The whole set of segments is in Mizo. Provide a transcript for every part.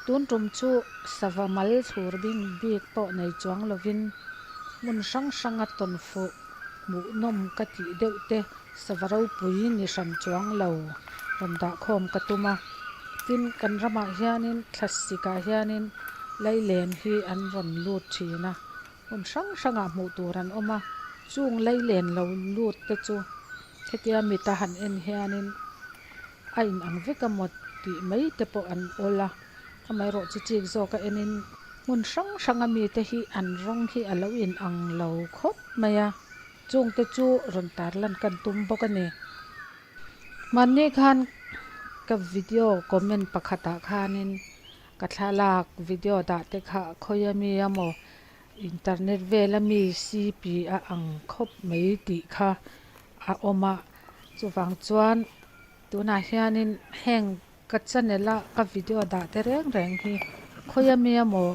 Tun tum chu sava mal thlur bing bik pawh nei chuang lovin hmun hrang hranga tawn fuh hmuhnawm ka tih deuh te sava ropui ni hran chuang lo rawn dah khawm ka tum a. Tin, kan ramah hianin thlasikah hianin leilen hi an rawn lut thin a, hmun hrang hrangah hmuh tur an awm a, chung leilen lo lut te chu hetia mita han en hianin a inang vek a maw tih mai te pawh an awl a, amaherawh chu chik zawk a enin hmun hrang hranga mite hi an rawng hi a lo inang lo khawp mai a, chungte chu rawn tarlan kan tum bawk a ni. Hmanni khan ka video comment pakhatah khanin ka thlalak video dah te kha khawi ami emaw internet vel ami cp a ang khawp mai tih kha a awm a, chuvang chuan tunah hianin heng ka channel a ka video dah te reng reng hi khawi ami emaw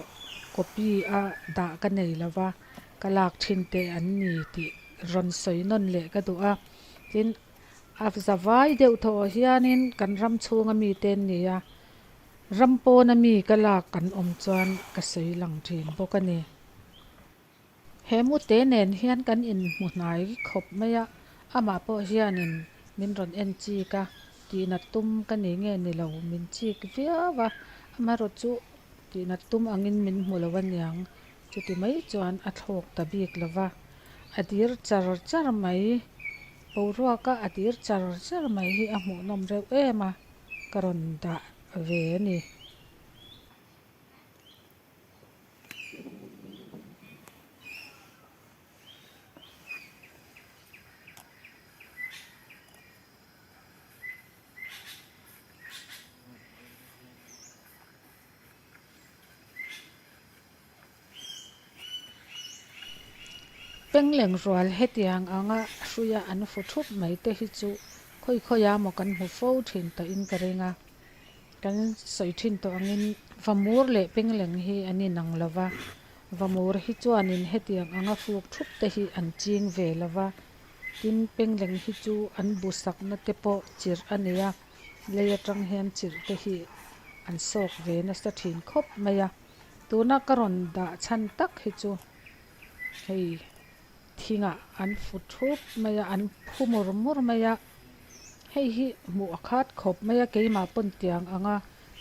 copy a dah ka nei lova ka lak thin te an ni tih rawn sawi nawn leh ka duh a, tin a zavai deuh thawh hianin kan ram chhunga mite an ni a, ram pawna mi ka lak an awm chuan ka sawi lang thin bawk a ni. He mute nen hian kan inhmu hnai khawp mai a, amah pawh hianin min rawn en chik a, tihnat tum ka ni nge ni lo min chik viau a, amaherawh chu tihnat tum angin min hmu lo aniang Chuti mai chuan a thlawk ta bik lo va, a dir char char mai, boruaka a dir char char mai hi a hmuhnawm reuh em a, ka rawn dah ve a ni. Pengleng rual hetiang anga hruia an fu thup mai te hi chu khawi khawi a maw kan hmu fo thin tawhin ka ring a, kan sawi thin tawh angin Vamur leh Pengleng hi an inang lo va, Vamur hi chuanin hetiang anga fuk thup te hi an ching ve lo va, tin Pengleng hi chu an bu sakna te pawh chirh a nei a. Lei atang hian chirh te hi an sawk ve nasa thin khawp mai a, tuna ka rawn dah chhan tak hi chu hei thingah an fu thup mai a, an phu mur mur mai a, hei hi hmuh a khat khawp mai a, keimah pawn tiang anga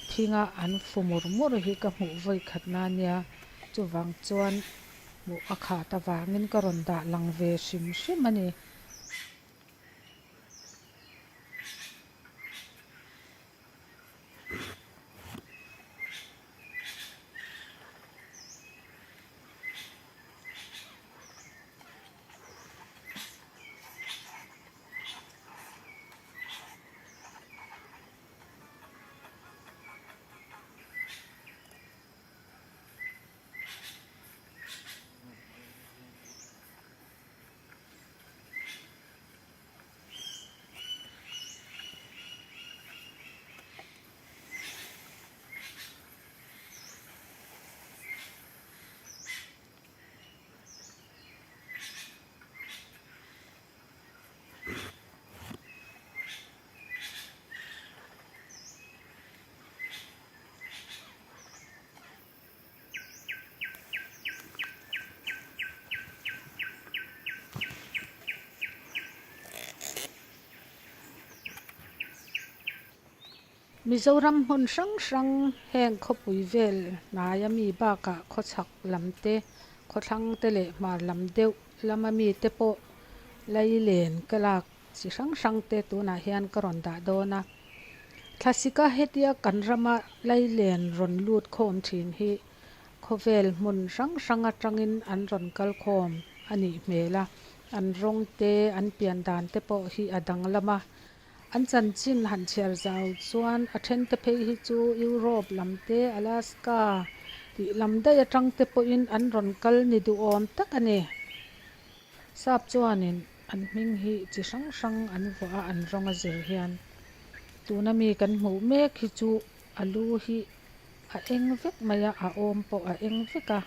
thinga an fu mur mur hi ka hmuh vawi khat na nia, chuvang chuan hmuh a khat avangin ka rawn dah lang ve hrim hrim a ni. Mizoram hmun hrang hrang heng khawpui vel hnaia mi bakah khawchhak lam te, khawthlang te leh hmar lam deuh lama mi te pawh leilen ka lak chi hrang hrang te tunah hian ka rawn dah dawn a. Thlasika hetia kan rama leilen rawn lut khawm thin hi khawvel hmun hrang hrang atangin an rawn kal khawm a nih hmel a, an rawng te, an pian dan te pawh hi a danglam a. An chanchin han chhiar zau chuan a then te phei hi chu Europe lam te, Alaska tih lam daih atang te pawhin an rawn kal ni duhawm tak a ni. Sap chuanin an hming hi chi hrang hrang an vuah a, an rawng a zir hian tuna mi kan hmuh mek hi chu a lu hi a eng vek mai a, a awm pawh a eng vek a,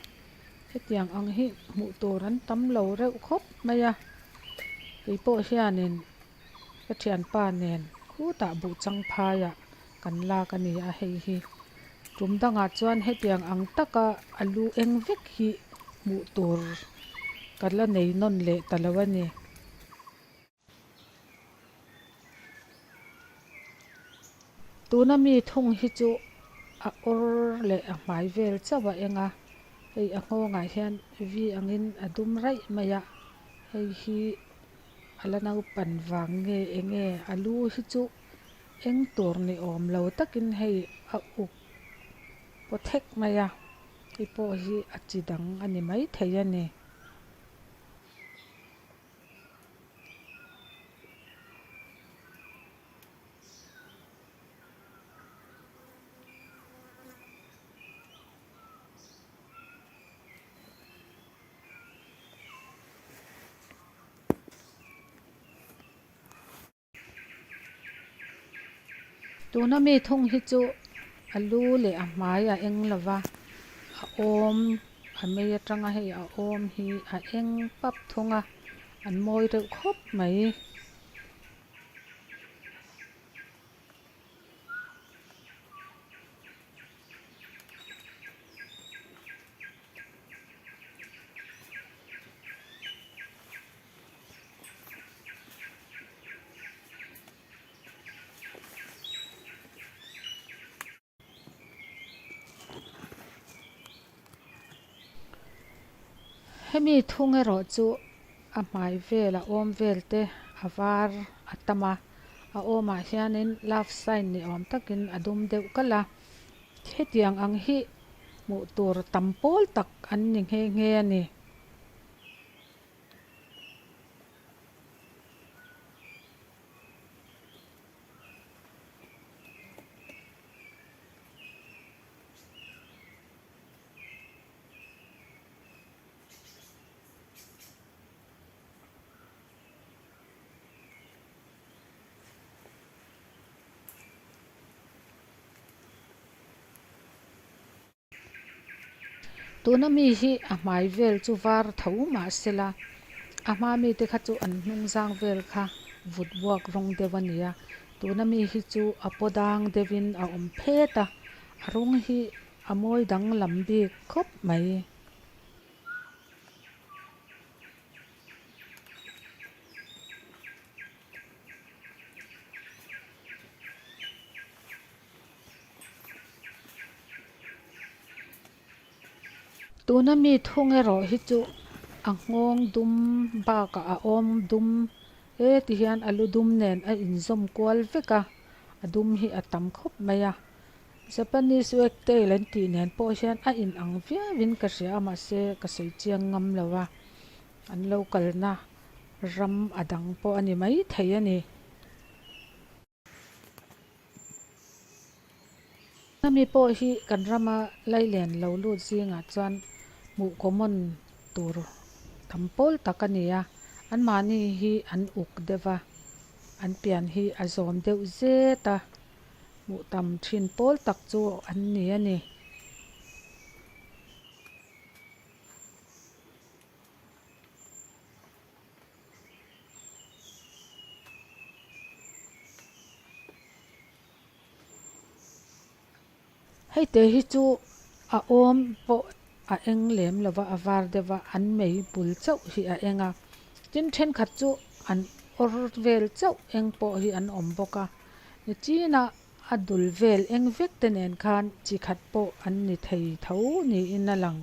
hetiang ang hi hmuh tur an tam lo reuh khawp mai a, kei pawh hianin ka thianpa nen khutah buh chang phaiah kan lak a ni a, hei hi. Tum dangah chuan hetiang ang taka a lu eng vek hi hmuh tur ka la nei nawn leh ta lo a ni. Tuna mi thung hi chu a awr leh a hmai vel chauh a eng a, hei a nghawngah hian v angin a dum raih mai a, hei hi a la naupan vang nge eng nge a lu hi chu eng tur ni awm lo takin hei a uk paw thek mai a, hei pawh hi a chi dang a ni maithei a ni. Tuna mi thung hi chu a lu leh a hmai a eng lo va, a awm a mei atanga hei a awm hi a eng pap thung a, an mawi reuh khawp mai. Hemi thung erawh chu a hmai vel a awm vel te a var a tam a, a awmah hianin love sign ni awm takin a dum deuh kalh a, hetiang ang hi hmuh tur tam pawl tak an ni nghe nghe a ni. Tuna mi hi a hmai vel chu var tho mah sela, a hma mite kha chu an hnung zang vel kha vut buak rawng deuh a ni a, tuna mi hi chu a paw dang deuhin a awm phet a, a rawng hi a mawi danglam bik khawp mai. Tuna mi thung erawh hi chu a nghawng dum bakah a awm dum he ti hian a lu dum nen a inzawm kual vek a, a dum hi a tam khawp mai a. Japanese wagtail an tih nen pawh hian a inang viauin ka hria a mahse ka sawi chiang ngam lo a, an lo kalna ram a dang pawh a ni maithei a ni. Hemi pawh hi kan rama lailen lo lut zingah chuan hmuh common tur tam pawl tak a ni a, anmahni hi an uk deuh a, an pian hi a zawm deuh zet a, hmuh tam thin pawl tak chu an ni a ni. Hei te hi chu a awm pawh a eng lem lo va, a var deuh va, an mei bul chauh hi a eng a, tin thenkhat chu an awr vel chauh eng pawh hi an awm bawk a, nichinah a dul vel eng vek te nen khan chi khat pawh an ni thei tho niin a lang.